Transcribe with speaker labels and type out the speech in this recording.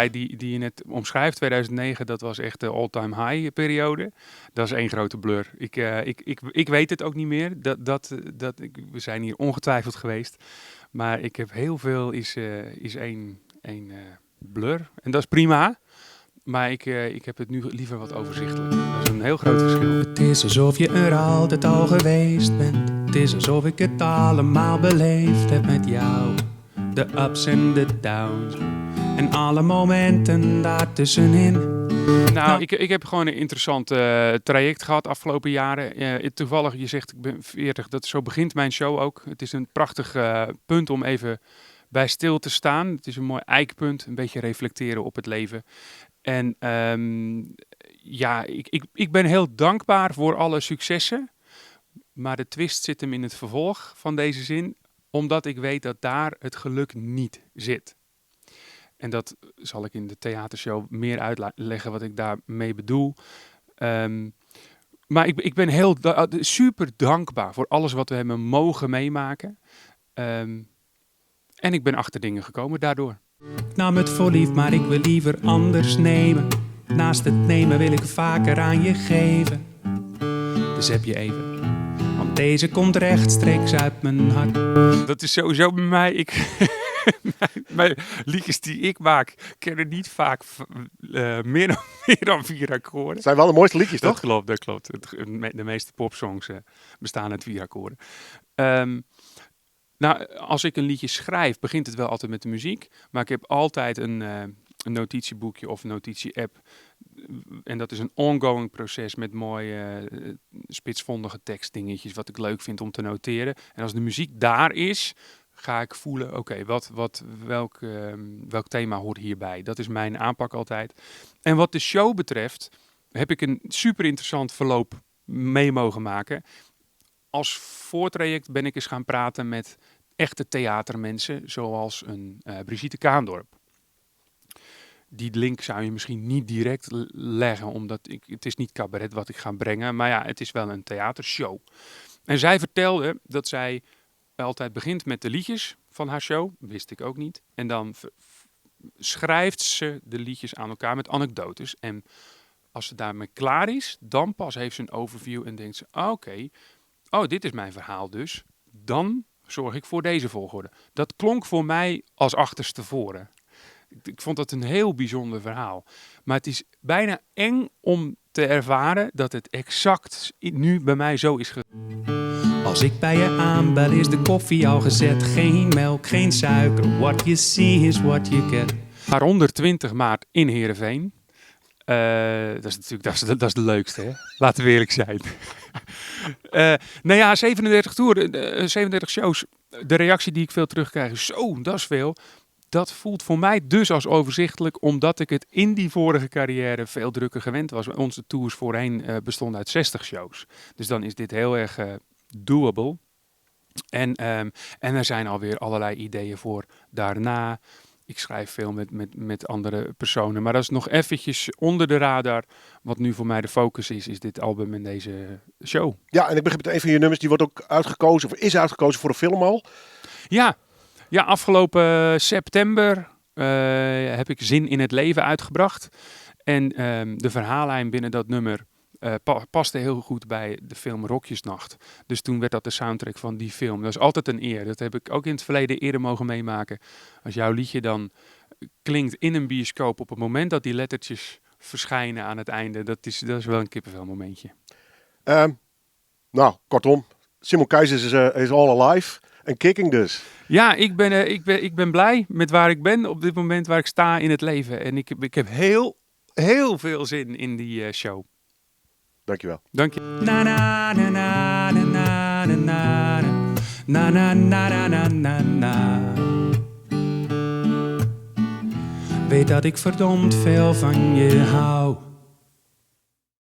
Speaker 1: tijd die je net omschrijft, 2009, dat was echt de all-time high periode. Dat is één grote blur. Ik weet het ook niet meer. We zijn hier ongetwijfeld geweest. Maar ik heb heel veel is één blur. En dat is prima. Maar ik heb het nu liever wat overzichtelijk. Dat is een heel groot verschil.
Speaker 2: Het is alsof je er altijd al geweest bent. Het is alsof ik het allemaal beleefd heb met jou. De ups en de downs. En alle momenten daartussenin.
Speaker 1: Nou, ik heb gewoon een interessant traject gehad afgelopen jaren. Toevallig, je zegt ik ben 40, zo begint mijn show ook. Het is een prachtig punt om even bij stil te staan. Het is een mooi ijkpunt, een beetje reflecteren op het leven. En ja, ik ben heel dankbaar voor alle successen. Maar de twist zit hem in het vervolg van deze zin, omdat ik weet dat daar het geluk niet zit. En dat zal ik in de theatershow meer uitleggen wat ik daarmee bedoel. Maar ik ben heel super dankbaar voor alles wat we hebben mogen meemaken. En ik ben achter dingen gekomen daardoor.
Speaker 2: Ik nam het voor lief, maar ik wil liever anders nemen. Naast het nemen wil ik vaker aan je geven. Dus heb je even, want deze komt rechtstreeks uit mijn hart.
Speaker 1: Dat is sowieso bij mij. Mijn liedjes die ik maak kennen niet vaak meer dan 4 akkoorden.
Speaker 3: Het zijn wel de mooiste liedjes,
Speaker 1: Dat
Speaker 3: toch?
Speaker 1: klopt, dat klopt. De meeste popsongs bestaan uit 4 akkoorden. Als ik een liedje schrijf, begint het wel altijd met de muziek. Maar ik heb altijd een notitieboekje of een notitie-app. En dat is een ongoing proces met mooie spitsvondige tekstdingetjes, wat ik leuk vind om te noteren. En als de muziek daar is, ga ik voelen, oké, welk thema hoort hierbij? Dat is mijn aanpak altijd. En wat de show betreft, heb ik een super interessant verloop mee mogen maken. Als voortraject ben ik eens gaan praten met echte theatermensen, zoals een Brigitte Kaandorp. Die link zou je misschien niet direct leggen, omdat het is niet cabaret wat ik ga brengen, maar het is wel een theatershow. En zij vertelde dat zij altijd begint met de liedjes van haar show, wist ik ook niet. En dan schrijft ze de liedjes aan elkaar met anekdotes. En als ze daarmee klaar is, dan pas heeft ze een overview en denkt ze, ah, oké, oh, dit is mijn verhaal dus. Dan zorg ik voor deze volgorde. Dat klonk voor mij als achterstevoren. Ik vond dat een heel bijzonder verhaal. Maar het is bijna eng om te ervaren dat het exact nu bij mij zo is
Speaker 2: Als ik bij je aanbel is de koffie al gezet. Geen melk, geen suiker. What you see is what you get.
Speaker 1: Waaronder 20 maart in Heerenveen. Dat is natuurlijk dat is de leukste, hè? Laten we eerlijk zijn. 37 toeren, 37 shows. De reactie die ik veel terugkrijg is, zo, dat is veel. Dat voelt voor mij dus als overzichtelijk, omdat ik het in die vorige carrière veel drukker gewend was. Onze tours voorheen bestonden uit 60 shows. Dus dan is dit heel erg doable. En er zijn alweer allerlei ideeën voor daarna. Ik schrijf veel met andere personen. Maar dat is nog eventjes onder de radar. Wat nu voor mij de focus is, is dit album en deze show.
Speaker 3: Ja, en ik begrijp dat een van je nummers die wordt ook uitgekozen, of is uitgekozen voor een film al.
Speaker 1: Ja, afgelopen september heb ik Zin in het Leven uitgebracht. En de verhaallijn binnen dat nummer paste heel goed bij de film Rokjesnacht. Dus toen werd dat de soundtrack van die film. Dat is altijd een eer. Dat heb ik ook in het verleden eerder mogen meemaken. Als jouw liedje dan klinkt in een bioscoop op het moment dat die lettertjes verschijnen aan het einde. Dat is wel een kippenvelmomentje.
Speaker 3: Kortom, Simon Keijzers is all alive. En kicking dus.
Speaker 1: Ja, ik ben blij met waar ik ben op dit moment, waar ik sta in het leven. En ik heb heel, heel veel zin in die show.
Speaker 3: Dankjewel.
Speaker 1: Dank je.
Speaker 2: Na, na, na, na, na, na, na, na, na, na, na, na, na, na. Weet dat ik verdomd veel van je hou.